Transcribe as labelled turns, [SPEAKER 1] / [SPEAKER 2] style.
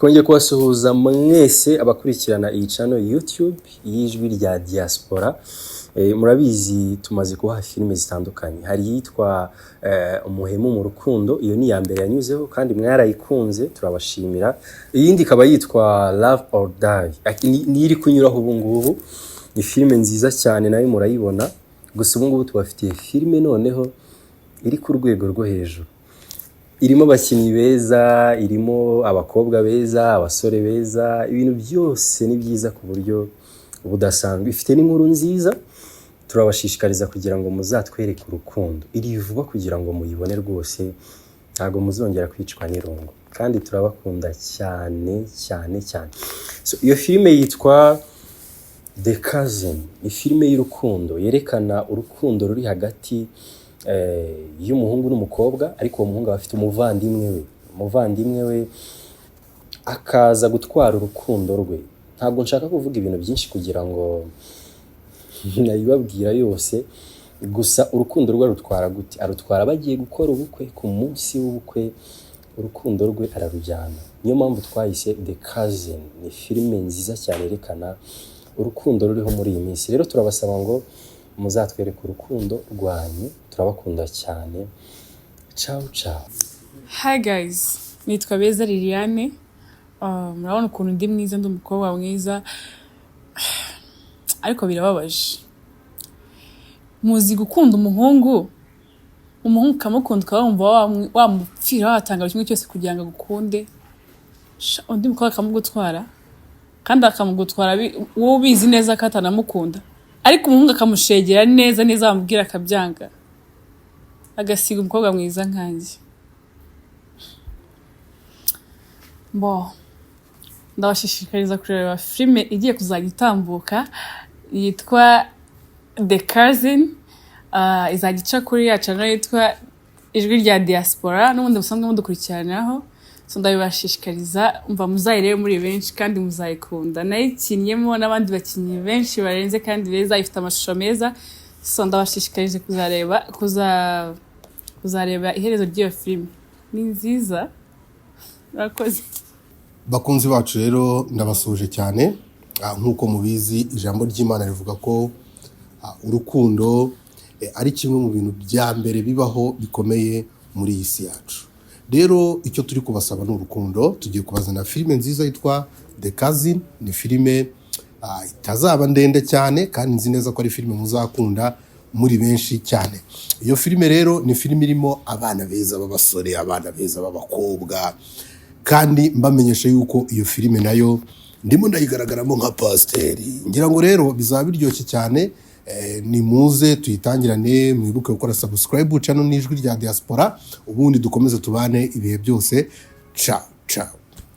[SPEAKER 1] Twongeye kubasuhuza mwese abakurikirana iyi channel YouTube y'Ijwi rya Diaspora. Murabizi tumaze kubaha filime zitandukanye. Hari iyitwa Umuhemu mu rukundo, iyo ni iya mbere yanyuzeho kandi mwarayikunze, turabashimira. Iyindi ikaba yitwa Love or Die. Ni iri kunyuraho ubu ngubu. Ni filime nziza cyane, nayo murayibona. Gusa ubu ngubu tubafitiye filime noneho iri ku rwego rwo hejuru, irimo abakinnyi beza, irimo abakobwa beza, abasore beza, ibintu byose ni byiza ku buryo budasanzwe. Ifite n'inkuru nziza. Turabashishikariza kugira ngo muzatwereke urukundo. Iri vuba kugira ngo muyibone rwose, ntabwo muzongera kwicwa n'irungu, kandi turabakunda cyane cyane cyane. So, iyo filime yitwa The Cousin. Ni filime y'urukundo yerekana urukundo ruri hagati y'umuhungu n'umukobwa, ariko uwo muhungu aba afite umuvandimwe we, umuvandimwe we akaza gutwara urukundo rwe. Ntabwo nshaka kuvuga ibintu byinshi kugira ngo nayibabwira yose. Gusa urukundo rwe arutwara gute? Arutwara bagiye gukora ubukwe. Ku munsi w'ubukwe urukundo rwe ararujyana. Niyo mpamvu twayise The Cousin. Ni filime nziza cyane yerekana urukundo ruriho muri iyi minsi. Rero turabasaba ngo muzatwereke urukundo rwanyu. Turabakunda cyane. Ciao ciao.
[SPEAKER 2] Hi guys, nitwa Beza Liliane. Murabona ukuntu ndi mwiza, ndi umukobwa mwiza, ariko birababaje. Muzi gukunda umuhungu, umuhungu ukamukunda, ukaba wumva wamupfira, watanga buri kimwe cyose kugira ngo agukunde. Sha, undi mukobwa akamugutwara, kandi akamugutwara wowe ubizi neza ko atanamukunda, ariko umuhungu akamushegera neza neza, wamubwira akabyanga, agasiga umukobwa mwiza nkanjye. Bo ndabashishikariza kureba filime igiye kuzajya itambuka yitwa The Cousin. Izajya ica kuri ya channel yitwa Ijwi rya Diaspora n'ubundi musanzwe mudukurikiraniraho. So ndabibashishikariza, umva, muzayirebe muri benshi kandi muzayikunda. Nayikinnyemo n'abandi bakinnyi benshi barenze kandi beza, ifite amashusho meza. So ndabashishikarije kuzareba iherezo ry'iyo filime, ni nziza. Murakoze.
[SPEAKER 3] Bakunzi bacu rero, ndabasuhuje cyane. Nk'uko mubizi, ijambo ry'Imana rivuga ko urukundo ari kimwe mu bintu bya mbere bibaho bikomeye muri iyi si yacu. Rero icyo turi kubasaba ni urukundo. Tugiye kubazana filime nziza yitwa The Cousin. Ni filime itazaba ndende cyane, kandi nzi neza ko ari filime muzakunda muri benshi cyane. Iyo filime rero ni filime irimo abana beza b'abasore, abana beza b'abakobwa, kandi mbamenyesha yuko iyo filime nayo ndimo ndayigaragaramo nka pasiteri. Ngira ngo rero bizaba biryoshye cyane. Nimuze tuyitangirane. Mwibuke gukora subscribe channel n'Ijwi rya Diaspora, ubundi dukomeze tubane ibihe byose. Ciao ciao.